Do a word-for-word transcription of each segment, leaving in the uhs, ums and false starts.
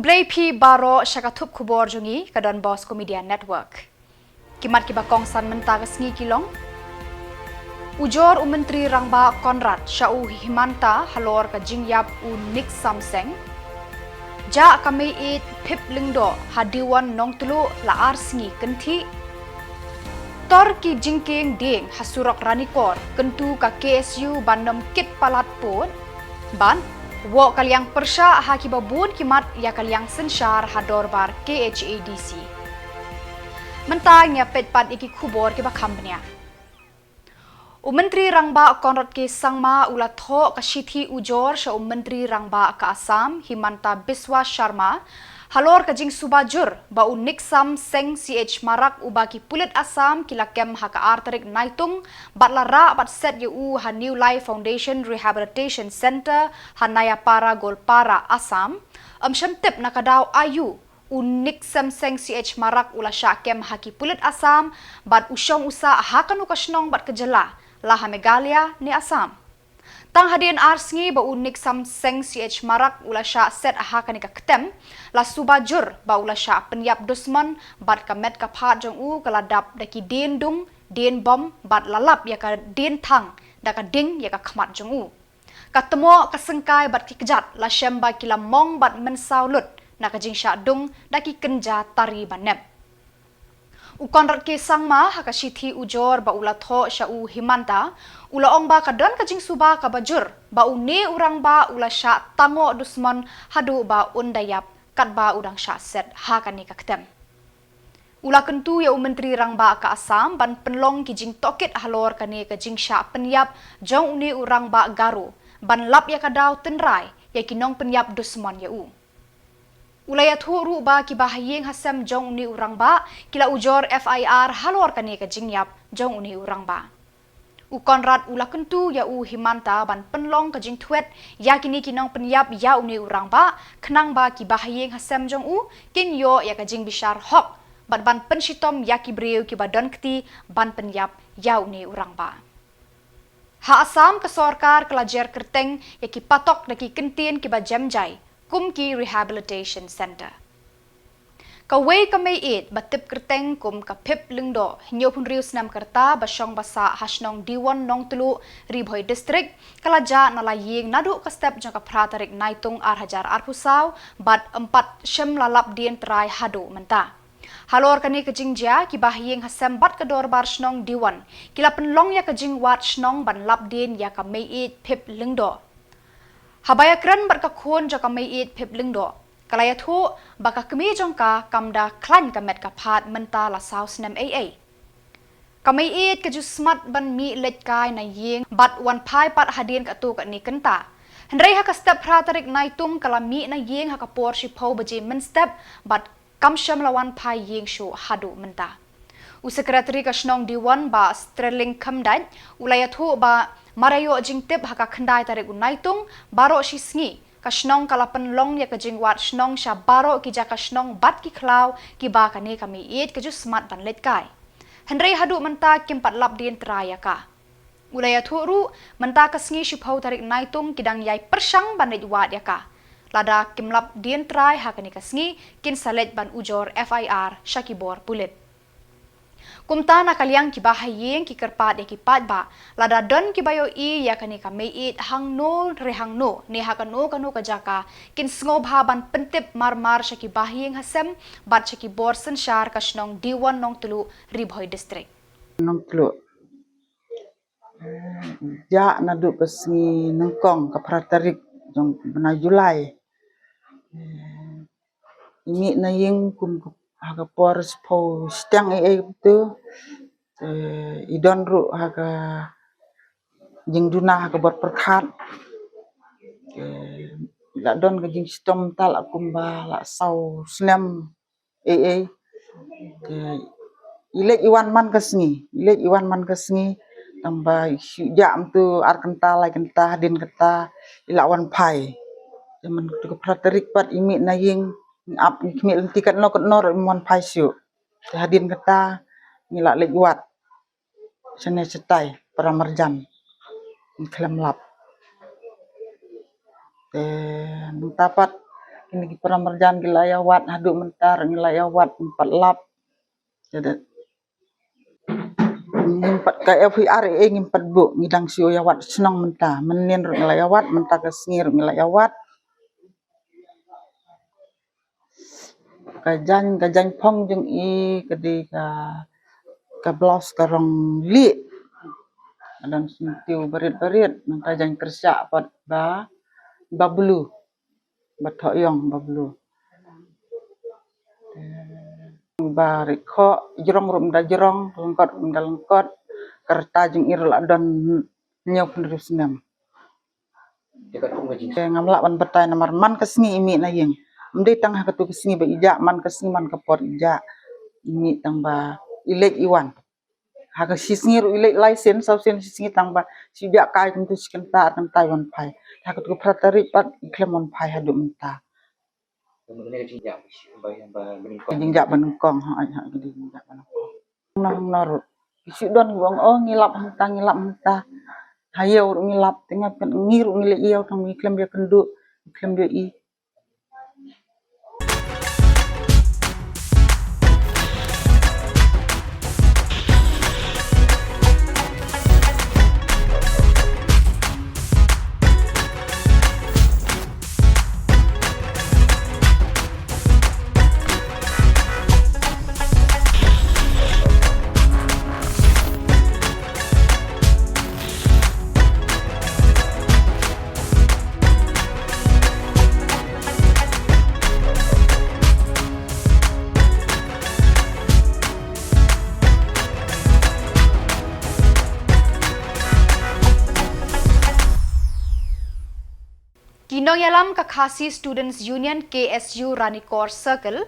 Hynrei phi baroh sha ka thup khubor jong ngi ka Don Bosco Media Network. Ki mat kiba kongsan mynta ka sngi ki long: Ujor u Myntri Rangbah Conrad sha u Himanta halor ka jingïap u Nick Samseng. Jah ka mei-ïeid Phip Lyngdoh ha Diwon Nongtluh la ar sngi kynthih. Tor ki jingkieng dieng ha surok Ranikor, kyntu ka K S U ban nym kit palat pud. Bad woh ka liang pyrshah ha kiba bun ki mat ïa ka liang synshar ha dorbar K H A D C. Mynta ngin ïa peit pat ïa ki khubor kiba kham bniah. U Myntri Rangbah Conrad K Sangma u la thoh ka shithi ujor sha u Myntri Rangbah ka Assam, Himanta Biswa Sharma, halor ka jingsuba jur ba u Nick Samseng C H Marak, uba ki pulit Assam ki la kem ha ka ar tarik Naitung, bad la rah bad set ïa u ha New Life Foundation Rehabilitation Centre ha Nayapara, Goalpara, Assam, ym shym tip na ka daw aïu u Nick Samseng C H Marak u la shah kem ha ki pulit Assam, bad u shong u sah ha kano ka shnong bad ka jylla, la ha Meghalaya ne Assam. Tang hadien ar sngi ba u Nick Samseng C H Marak u la shah set ha kane ka ktem, la suba jur ba u la shah pynïap dusmon, bad ka met ka phad jong u ka la dap da ki dien dung, dien bom, bad la lap ïa ka dien thang da ka ding ïa ka khmat jong u. Ka tmoh, ka syngkai bad ki kjat la shem ba ki la mong bad mynsaw lut na ka jingshah dung da ki kynja tari ba nep. U Conrad K Sangma ha ka shithi ujor ba u la thoh sha u Himanta, u la ong ba ka don ka jingsuba kaba jur ba une u rangbah u la shah tangoh dusmon haduh ba un da ïap katba u dang shah set ha kane ka ktem. U la kyntu ïa u Myntri Rangbah ka Assam ban pynlong ki jingtohkit halor kane ka jingshah pynïap jong une u rangbah Garo, ban lap ïa ka daw tynrai ïa ki nongpynïap dusmon ïa u. U la ïathuh ruh ba ki bahaïing hasem jong une u rangbah ki la ujor F I R halor kane ka jingïap jong une u rangbah. U Conrad u la kyntu ïa u Himanta ban pynlong ka jingthwet ïa kine ki nongpynïap ïa une u rangbah, khnang ba ki bahaïing hasem jong u kin ïoh ïa ka jingbishar hok, bad ban pynshitom ïa ki briew kiba don kti ban pynïap ïa une u rangbah. Ha Assam ka sorkar ka la jer kyrteng ïa ki patok da ki kyntien kiba jem jai kum ki rehabilitation centre. Kawei ka mei-ïeid ba tip kyrteng kum ka Phip Lyngdoh, hynñiewphew hynriew snem ka rta, ba shong ba sah ha shnong Diwon Nongtluh, Ri Bhoi District, ka la jah na la ïing naduh ka step jong ka phra tarik Naitung ar hajar arphew saw, bad ym pat shym la lap dien trai haduh mynta. Halor kane ka jingjia, ki bahaïing hasem bad ka dorbar shnong Diwon ki la pynlong ïa ka jingwad shnong ban lap dien ïa ka mei-ïeid Phip Lyngdoh. Haba ïakren bad ka khun jong ka mei-ïeid Phip Lyngdoh, ka la ïathuh ba ka kmie jong ka kam da khlaiñ ka met ka phad mynta la saw snem ei ei. Ka mei-ïeid ka ju smat ban mih leit kai na ïing bad wan phai pat hadien katto katne kynta. Hynrei ha ka step phra tarik Naitung ka la mih na ïing ha ka por shiphew baje mynstep bad kam shym la wan phai ïing shuh haduh mynta. U Secretary ka shnong Diwon, Bah Sterling Khymdait, u la ïathuh ba mar ïa ïoh jingtip ha ka khyndai tarik u Naitung, baroh shi sngi ka shnong ka la pynlong ïa ka jingwad shnong sha baroh ki jaka shnong bad ki khlaw kiba kane ka mei-ïeid ka ju smat ban leit kai. Hynrei haduh mynta kim pat lap dien trai ïa ka. U la ïathuh ruh, mynta ka sngi shiphew tarik Naitung ki dang ïai pyrshang ban leit wad ïa ka. Lada kim lap dien trai ha kane ka sngi, kin sa leit ban ujor F I R sha ki bor pulit. Kumta na ka liang ki bahaïing ki kyrpad ïa ki paidbah, lada don kiba ïohi ïa kane ka mei-ïeid hangno re hangno ne ha kano kano ka jaka, kin sngewbha ban pyntip mar mar sha ki bahaïing hasem bad sha ki bor synshar ka shnong Diwon Nongtluh, Ri Bhoi District. Nongtluh. Jah naduh ka sngi nyngkong ka phra tarik jong bnai July. I mih na ïing kum ka, ha ka por shiphew shiteng ei ei kumto. Eh, i don ruh ha ka jingduna ha ka bor pyrkhat. Eh, la don ka jingshitom, ta la kumba la saw snem ei ei. Te i leit i wan man ka sngi, i leit i wan man ka sngi, tang ba i shu jah kumto ar kynta lai kynta, hadien kata i la wan phai. Te man ka phra tarik pat i mih na ïing, ap ngi khmih lynti katno katno ruh im wan phai shuh. Te hadien kata ngi la leit wad shane shatai para marjan, ngi khlem lap. Te nangta pat Kine ki para marjan ki la ïa wad, haduh mynta ruh ngi la ïa wad, ngim pat lap. Te da ngim pat, ka F I R A ngim pat buh, ngi dang shu ïa wad shnong mynta. Mynnin ruh ngi la ïa wad, mynta ka sngi ruh ngi la ïa wad. Ka jaiñ, ka jaiñ phong jong i ka dei ka, ka blouse ka rong lieh. Ka don syntiew barit barit, nangta jaiñ kyrshah pat ba, ba blue, ba thoh ïong ba blue. Ba rit khoh, jrong ruh ym da jrong, lyngkot ruh ym da lyngkot. Ka rta jong i ruh la don hynñiew phew hynriew snem. Te ngam lah ban batai namar man ka sngi i mih na ïing. Ym dei tang ha katu ka sngi ba i jah, man ka sngi man ka por i jah. I mih tang ba i leit i wan. Ha ka shi sngi ruh i leit lai sien, saw sien shi sngi, tang ba shi jah kai kyntu shi kynta ar kynta i wan phai. Ha katu ka phra tarik pat i khlem wan phai haduh mynta. Ka jingjah ba nyngkong, ha, ha, ka jingjah ba nyngkong. Nang nang ruh. Ki shu don ki ong, oh, ngi lap hangta, ngi lap hangta. Ha ïew ruh ngi lap, te nga pyn, ngi ruh ngi leh ïew, tang ngi khlem ïa kynduh, ngi khlem ïa i. Ki nongïalam ka Khasi Students Union, K S U, Ranikor Circle,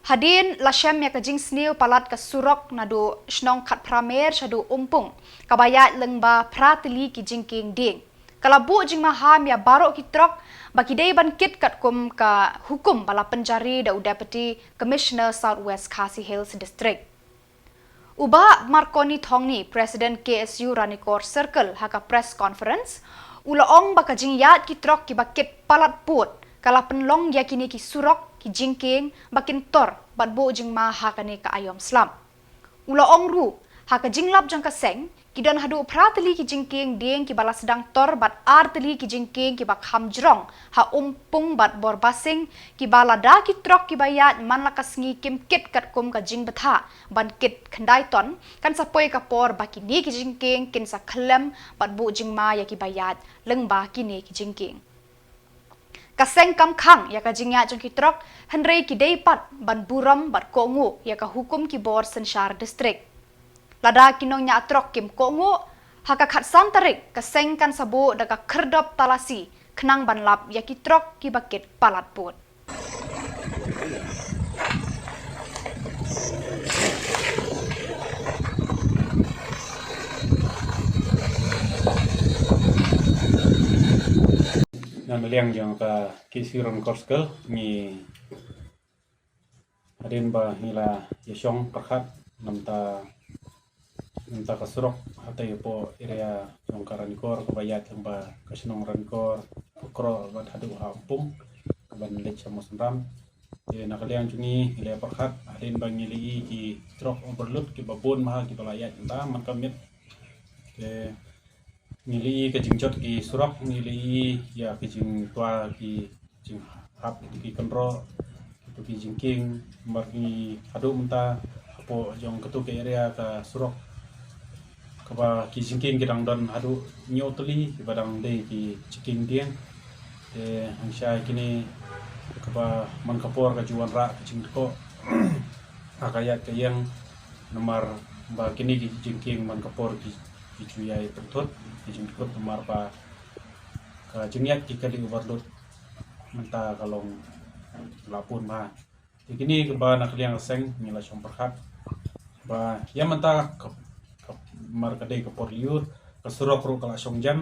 hadien la shem ïa ka jingsniew palat ka surok naduh shnong Khatphramer shaduh Umpung, kaba ïaid lyngba phra tylli ki jingkieng dieng, ka la buh jingmaham ïa baroh ki trok ba ki dei ban kit katkum ka hukum ba la pynjari da u Deputy Commissioner South West Khasi Hills District. U Bah Marconi Thongni, President K S U Ranikor Circle, ha ka press conference u la ong ba ka jingïaid ki trok kiba kit palat pud ka la pynlong ïa kine ki surok, ki jingkieng ba kin tor bad buh jingma ha kane ka aïom slap. U la ong ruh, ha ka jinglap jong ka seng, ki don haduh phra tylli ki jingkieng dieng kiba la sdang tor bad ar tylli ki jingkieng kiba kham jrong ha Umpung bad Borbasing, kiba lada ki trok kiba ïaid man la ka sngi kim kit katkum ka jingbthah ban kit khyndai ton, kan sa poi ka por ba kine ki jingkieng kin sa khyllem bad buh jingma ïa kiba ïaid lyngba kine ki jingkieng. Ka seng kam khang ïa ka jingïaid jong ki trok, hynrei ki dei pat ban burom bad kohnguh ïa ka hukum ki bor synshar district. Lada ki nongñiah trok kim kohnguh, ha ka khatsan tarik ka seng kan sa buh da ka khyrdop talasi khnang ban lap ïa ki trok kiba kit palat pud. Na liang jong ka K S U Ranikor Circle, ngi hadien ba ngi la ïashong pyrkhat namta, namta ka surok hatei hapoh area jong ka Ranikor kaba ïaid lyngba ka shnong Ranikor, Pukroh bad haduh ha Umpung, kaban leit sha Mawsynram. Te na ka liang jong ngi, ngi la pyrkhat hadien ba ngi la ïohi ki trok overload kiba bun bha kiba la ïaid mynta man ka miet. Te ngi la ïohi ka jingjot ki surok, ngi la ïohi ïa ka jingtwa ki jinghap ki kynroh, ki jingkieng, namar ngi haduh mynta hapoh jong katu ka area ka surok kaba ki jingkieng ki dang don haduh hynñiew tylli kiba dang dei ki jingkieng dieng. Te hangshai kine kaba man ka por ka ju wanrah ka jingdkoh ha ka ïaid ka ïeng, namar ba kine ki jingkieng man ka por ki, ki ju ïai pynthut ki jingdkoh namar ba ka jingïaid ki kali overload mynta ka long la bun bha. Te kine kaba na ka liang ka seng ngi la shong pyrkhat ba ïa mynta ka, ka, namar ka dei ka por lyiur, ka surok ruh ka la shong jem,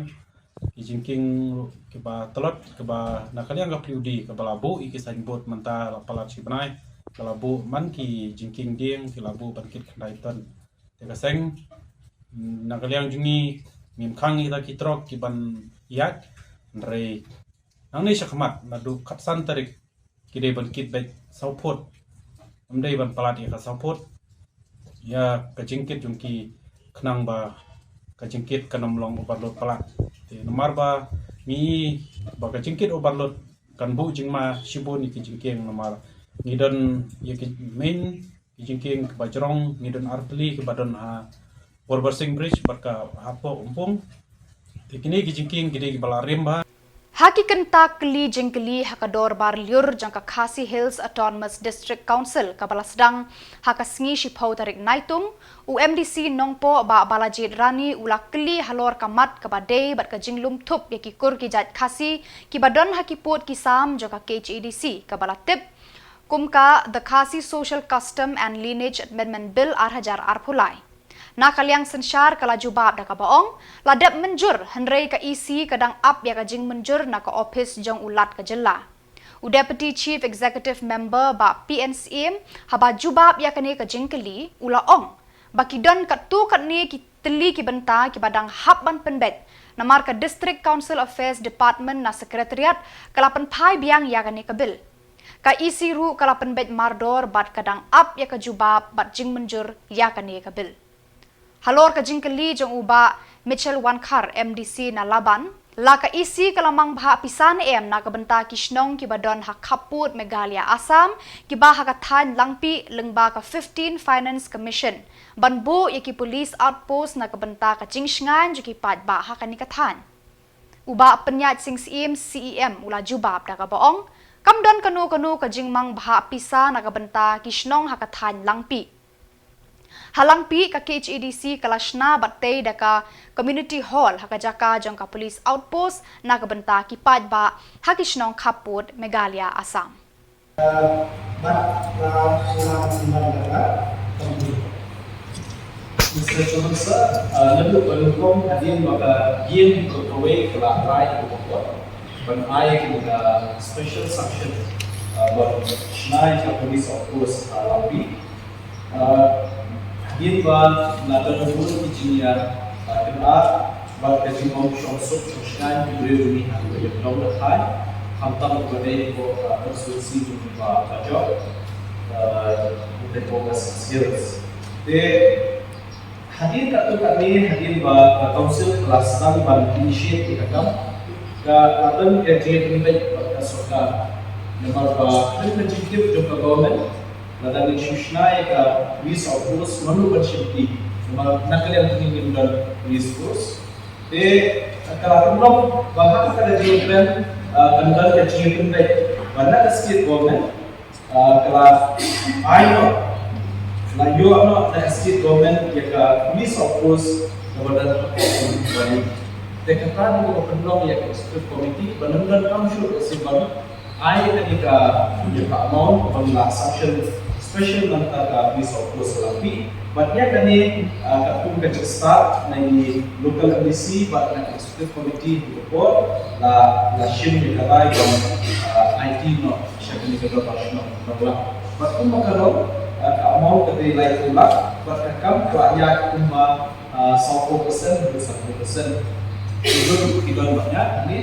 ki jingkieng ruh kiba tlot, kaba na ka liang ka P W D kaba la buh ïa ki signboard mynta la palat shi bnai, ka la buh man ki jingkieng dieng ki la buh ban kit khyndai ton. Te ka seng, na ka liang jong ngi, ngim khang ïa kita ki trok kiban ïaid, hynrei nangne shakhmat naduh khatsan tarik ki dei ban kit beit saw phut. Ym dei ban palat ïa ka saw phut ïa ka jingkit jong ki, khnang ba ka jingkit kan ym long overload palat. Te namar ba ngi, ba ka jingkit overload kan buh jingma shibun ïa ki jingkieng, namar ngi don ïa ki main ki jingkieng kaba jrong, ngi don artylli kiba don ha Purbarsing Bridge bad ka hapoh Umpung. Te kine ki jingkieng ki dei kiba la rim bha. Ha ki kynta kylli jingkylli ha ka dorbar lyiur jong ka Khasi Hills Autonomous District Council kaba la sdang ha ka sngi shiphew tarik Naitung, u M D C Nongpoh Bah Balajied Rani u la kylli halor ka mat kaba dei bad ka jinglum thup ïa ki kur ki jait Khasi kiba don ha ki pud ki sam jong ka K H A D C kaba la tip kum ka The Khasi Social Custom and Lineage Amendment Bill ar hajar arphew lai. Na ka liang synshar ka la jubab da kaba ong, la dep mynjur hynrei ka E C ka dang ap ïa ka jingmynjur na ka ophis jong u Lat ka jylla. U Deputy Chief Executive Member Bah P N Syiem haba jubab ïa kane ka jingkylli u la ong ba ki don katto katne ki tylli ki bynta kiba dang hap ban pynbeit, namar ka District Council Affairs Department na Secretariat ka la pynphai biang ïa kane ka bill. Ka E C ruh ka la pynbeit mardor bad ka dang ap ïa ka jubab bad jingmynjur ïa kane ka bill. Halor ka jingkylli jong u Bah Mitchell Wankhar, M D C na Laban, la ka E C ka la mang bha pisa ne em na ka bynta ki shnong kiba don ha khappud Meghalaya Assam kiba ha ka thaiñ Langpih lyngba ka fifteen Finance Commission ban buh ïa ki police outpost na ka bynta ka jingshngaiñ jong ki paidbah ha kane ka thaiñ. U Bah Pynïaid Sing Syiem, C E M, u la jubab da kaba ong, kam don kano kano ka jingmang bha pisa na ka bynta ki shnong ha ka thaiñ Langpih. Ha Langpih ka K H A D C ka la shna bad tei da ka Community Hall ha ka jaka jong ka Police Outpost na ka bynta ki paidbah ha ki shnong khappud Meghalaya Assam. Mister Chairman Sir, uh, naduh ba nyngkong hadien ba ka ïing kawei ka la rai ka court ban ai ka special sanction, uh, ban shna ïa ka police outpost, uh, Langpih. Uh, hadien ba la don bun ki jingïa, uh, kynad bad ka jingong shong suk shong shngaiñ ki briew jong ngi ha ka ïing jong ka thaiñ, khamtam ba dei ko, uh, constituency jong ngi ba, ba jong, uh, ngi te ko ka Khasi Hills. Te hadien katto katne, hadien ba ka council ka la sdang ban initiate ïa ka kam, ka la don ka jingïapynbeit bad ka sorkar. Namar ba ha ka jingtip jong ka government, lada ngi shu shna ïa ka police outpost, mano ban shimti? Namar na ka liang jong ngi ngim don police force. Te ka la pynlong ba ha kata ka jingkren, ah, kan don ka jingïapynbeit ba na ka state government, ah, ka la ai noh, la ïoh noh na ka state government ïa ka police outpost kaba don ha Phuket. Te kata ka pynlong ïa ka executive committee ba ym don kam shuh ka seng ban ai kane ka, ïa ka amount kaba la sanction special na ka police outpost Langpih. Bad ïa kane, ah, katkum ka jingstad na i local M D C bad na ka executive committee ha ka por la, la shim ïa ka rai ban, ah, aiti noh sha kane ka dorbar shnong Nonglang. Bad kumba ka long, ah, ka amount ka dei laiphew lak bad ka kam ka la ïaid kumba, ah, sawphew percent haduh sanphew percent. Ki don, ki don bad ïa kane,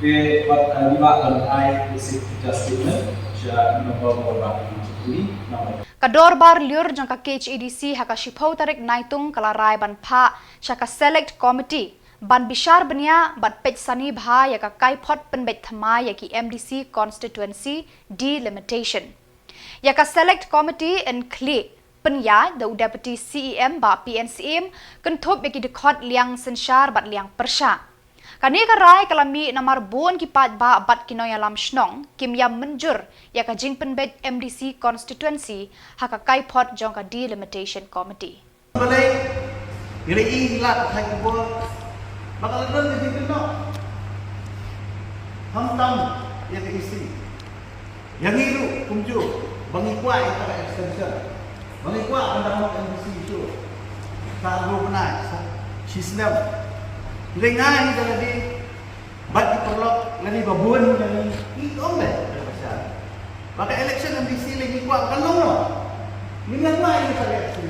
te bad, ah, ngi la don ai receipt statement sha i member ba ki jingkylli. Ka dorbar lyiur jong ka K H A D C ha ka shiphew tarik Naitung ka la rai ban phah sha ka Select Committee ban bishar bniah bad peit sani bha ïa ka kaiphod pynbeit thymmai ïa ki M D C Constituency Delimitation. Ïa ka Select Committee yn khlieh pynïaid da u Deputy C E M Bah P N Syiem, kynthup ïa ki dkhot liang synshar bad liang pyrshah. Kane ka rai ka la mih namar bun ki paidbah bad ki nongïalam shnong kim ïa mynjur ïa ka jingpynbeit M D C Constituency ha ka kaiphod jong ka Delimitation Committee. Balei? Ngi la ïohi la ka thaiñ Kbor ba ka la don ka jingkynnoh, khamtam ïa ka E C. Ïa ngi ruh kumjuh ba ngi kwah ïa ka extension, ba ngi kwah ban da hok M D C shuh. Sa arphew bnai, sa shi snem. Hynrei nga hi da lade bad ki paralok lane ba bun lane ngi ong leh ka pasal ba ka election M D C lei ngi kwah ba kan long noh. Ngi nang mai ngi ka election.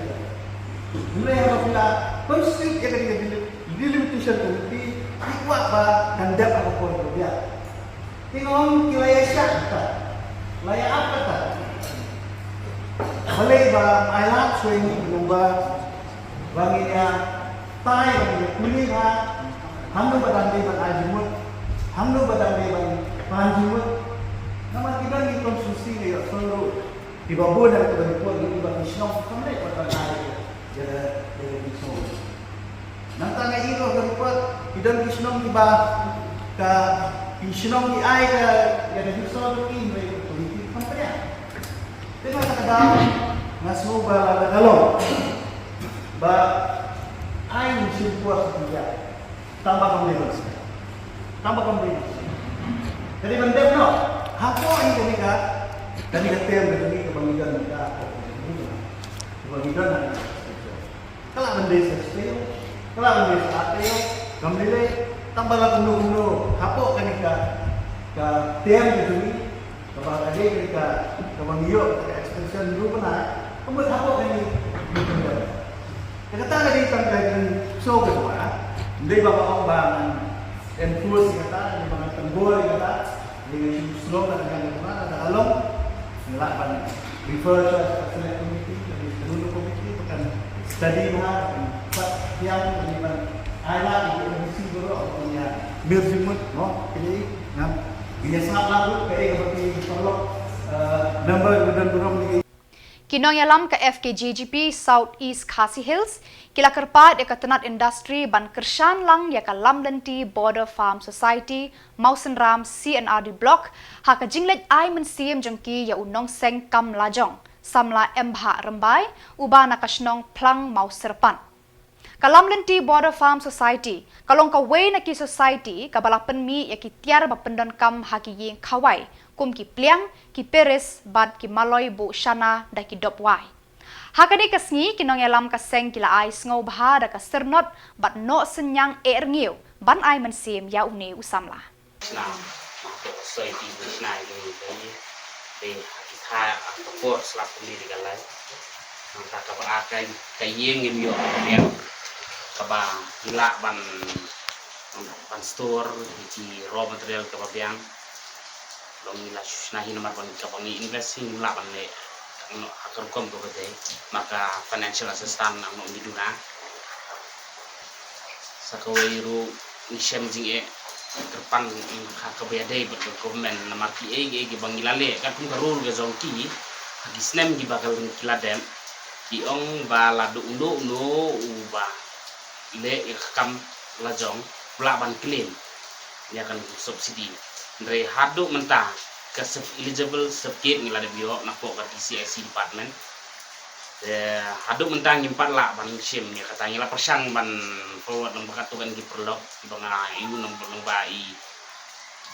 Ngi lei haba phi la constitute ïa ka delimitation committee ngi kwah ba kan dep ha ka por ka biang. Te nga ong ki la ïa shah ta. Ba ïa ap kata. Balei ba ai lad shuwa ïa ngi, kumba ba ngin ïa tai, ba ngin ïa pule ba hangno ba dang dei ban ai jingmut, hangno ba dang dei ban pan jingmut. Namar ki don ki constituency, nga ïohsngew ruh kiba bun ha kaba report, kiba ki shnong kam leh pat ban ai ïa ka, ïa ka jingshong. Nangta nga ïohi ruh ha ka report, ki don ki shnong kiba, ka, ki shnong ki ai ka, ïa ka jingshong ruh ki, hynrei ka komiti kam pdiang. Te na kata ka daw nga sngew ba lada ka long ba ai mynsiem por sha phi, tang ba kam dei ban, tang ba kam dei ban, ka dei ban dep noh hapoh ïa kane ka, kane ka term, kane ka ba ngi don mynta, ka ba ngi don ha kane ka. Ka lah ban dei sa shisha, ka lah ban dei sa ar taïew, kam dei lei, tang ba la kumno kumno hapoh kane ka, ka term ka jong ngi, kaba ka dei kane ka, kaba ngi ïoh ka extension ruh, ka mut hapoh kane ka term. Te kata ka dei tang ka jingsngew ka jong nga, ym dei ba nga ong ba ngan enforce ïa kata, ym dei ba ngan tyngbor ïa kata. Ngi shu sngew na ka liang jong nga, lada ka long, ngi lah ban refer sha ka select committee, ka select committee ba kan study bha, ba kan pat biang, ba kan ai lad ïa ki M D C baroh ban ïa mir jingmut, mo, kine, ngam, ngin ïa sngap lad ruh kaei kaba ki paralok, eh, member kiba don burom, ki Ki nongïalam ka F K J G P South East Khasi Hills ki la kyrpad ïa ka tnat industry ban kyrshan lang ïa ka Lamlynti Border Farm Society Mawsynram C and R D Block ha ka jingleit ai mynsiem jong ki ïa u nongseng kam lajong, samla Embhah Rymbai, uba na ka shnong Phlang Mawsyrpan. Ka Lamlynti Border Farm Society ka long kawei na ki society kaba la pynmih ïa ki tiar ba pyndonkam ha ki ïing khawai, kum ki pliang, ki peris bad ki maloi buh shana da ki dop wai. Ha kane ka sngi, ki nongïalam ka seng ki la ai sngewbha da ka syrnod bad noh synñiang eh rngiew ban ai mynsiem ïa une u samla. Sna, ma to soi ti ni sna ni ni ni. Te kita a to por slap ni di kalai. Nang ta ka ba a ka, ka ïing im ïoh ka biang. Ka ba ngi lah ban, ban store ki raw material ka ba biang. Long ngi la sna hi namar ban ka ba ngi invest hi ngi lah ban leh. Ka no ha ka rukom ka ba dei. Ma ka financial assistance nang no ngi duna. Sa kawei ruh ngi shem jingeh kyrpang ha kaba ïadei bad ka government namar kiei kiei kiba ngi la leh katkum ka rule ka jong ki ha ki snem kiba ka lyng ki la dep, ki ong ba la dei uno uno uba leh ïa ka kam lajong u lah ban claim ïa ka subsidy. Hynrei haduh mynta ka sub eligible certificate ngi la dep ïoh napoh ka D C I C department. Te haduh mynta ngim pat lah ban shim ïa kata, ngi la pyrshang ban forward nang ba katto katne ki paralok kiba nga ïohi nang ba, nang ba i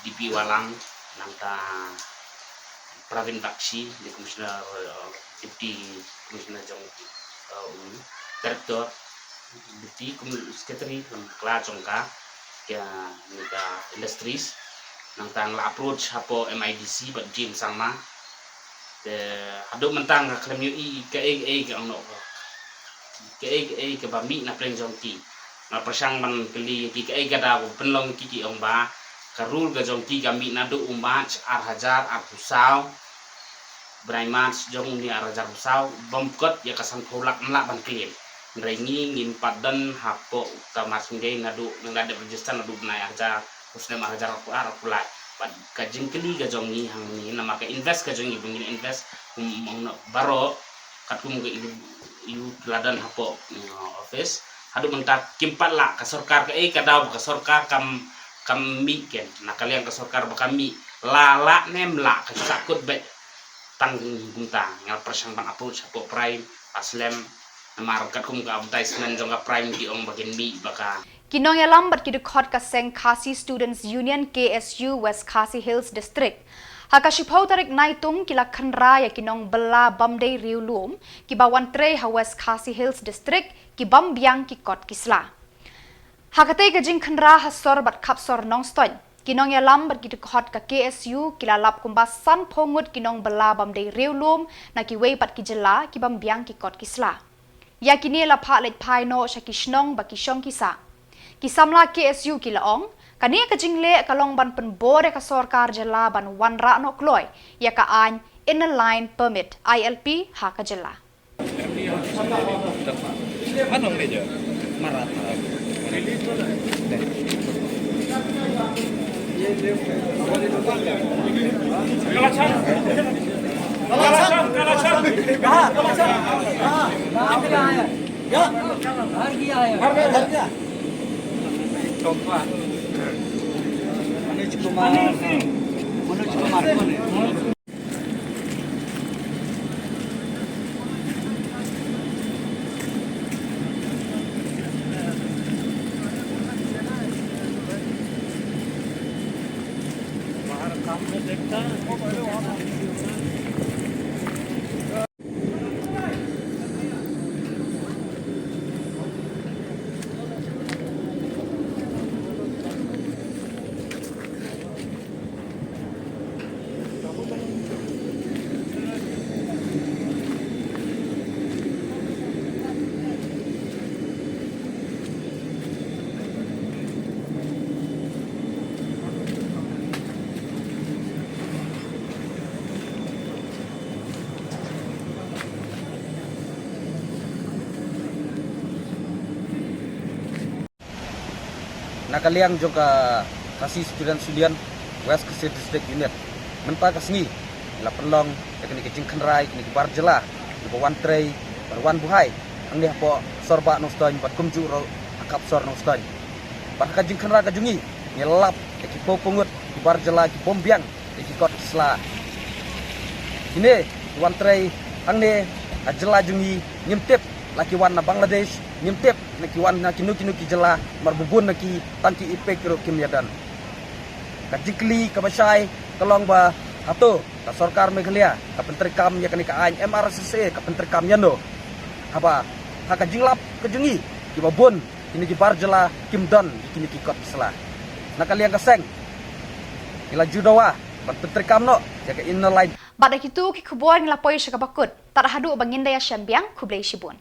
D P Walang, nangta Pravin Bakshi, the commissioner, uh, deputy commissioner jong, uh, u, director, deputy commis-, secretary, nang kla jong ka, ka, ni ka industries, nangta nga la approach hapoh M I D C bad Jim Sangma. Te haduh mynta nga khlem ïohi kaei kaei ka ong noh ka. Kaei kaei kaba mih na pdeng jong ki. Nga pyrshang ban kylli ki kaei ka daw ba pynlong ki, ki ong ba ka rule ka jong ki ka mih naduh u March ar hajar arphew saw. Bnai March jong une ar hajar arphew saw bym kot ïa ka sanphew lak ym lah ban claim. Hynrei ngi ngim pat don hapoh ka March, ngi dei naduh ngi la dep register naduh bnai ar hajar, u snem ar hajar arphew ar arphew lai. Bad ka jingkylli ka jong ngi hangne namar ka invest ka jong ngi ba ngin invest kum ong noh baroh katkum ka ïu, ïu la don hapoh, mm, office. Haduh mynta kim pat lah ka sorkar, kaei ka daw ba ka sorkar kam, kam mih ken na ka liang ka sorkar ba kam mih. La lah ne ym lah ka sahkut beit. Tang kumta nga pyrshang ban approach hapoh Prime, la slem, namar katkum ka advertisement jong ka Prime ki ong ba kin mih ba ka Ki nongïalam bad ki dkhot ka seng Khasi Students Union, K S U, West Khasi Hills District, ha ka shiphew tarik Naitung ki la khynra ïa ki nongbylla bym dei riewlum kiba wan trei ha West Khasi Hills District, ki bym biang ki kot ki sla. Ha katei ka jingkhynra ha sor bad khap sor Nongstoiñ, ki nongïalam bad ki dkhot ka K S U ki la lap kumba sanphew ngut ki nongbylla bym dei riewlum na kiwei pat ki jylla ki bym biang ki kot ki sla. Ïa kine la phah leit phai noh sha ki shnong ba ki shong ki sah. Ki samla K S U ki la ong, kane ka jingleh ka long ban pynbor ïa ka sorkar jylla ban wanrah noh kloi ïa ka aiñ Inner Line Permit, I L P, ha ka jylla. Anong meja? Marat, marat. Na ka liang jong ka Khasi Students Union, West Khasi District Unit, mynta ka sngi la pynlong ïa kane ka jingkhynra ïa kine ki bar jylla kiba wan trei bad wan buhai hangne hapoh Sorbah Nongstoiñ bad kumjuh ruh ha Kapsor Nongstoiñ. Bad ha ka jingkhynra ka jong ngi, ngi lap ïa ki phew phew ngut ki bar jylla ki bym biang ïa ki kot ki sla. Kine ki wan trei hangne ha jylla jong ngi, ngim tip la ki wan na Bangladesh, ngim tip la ki wan na kino kino ki jylla, namar ba bun na ki tang ki epek ruh kim ïadon. Ka jingkylli kaba shai ka long ba hato ka sorkar Meghalaya ka pyntreikam ïa kane ka aiñ M R S S A, ka pyntreikam ïano? Haba ha ka jinglap ka jong ngi, kiba bun kine ki bar jylla kim don ïa kine ki kot ki sla. Na ka liang ka seng, ngi la ju dawa ban pyntreikam noh ïa ka Inner Line. Bad da kito ki khubor ngi la poi sha kaba kut. Tad haduh ba ngin da ïashem biang, khublei shibun.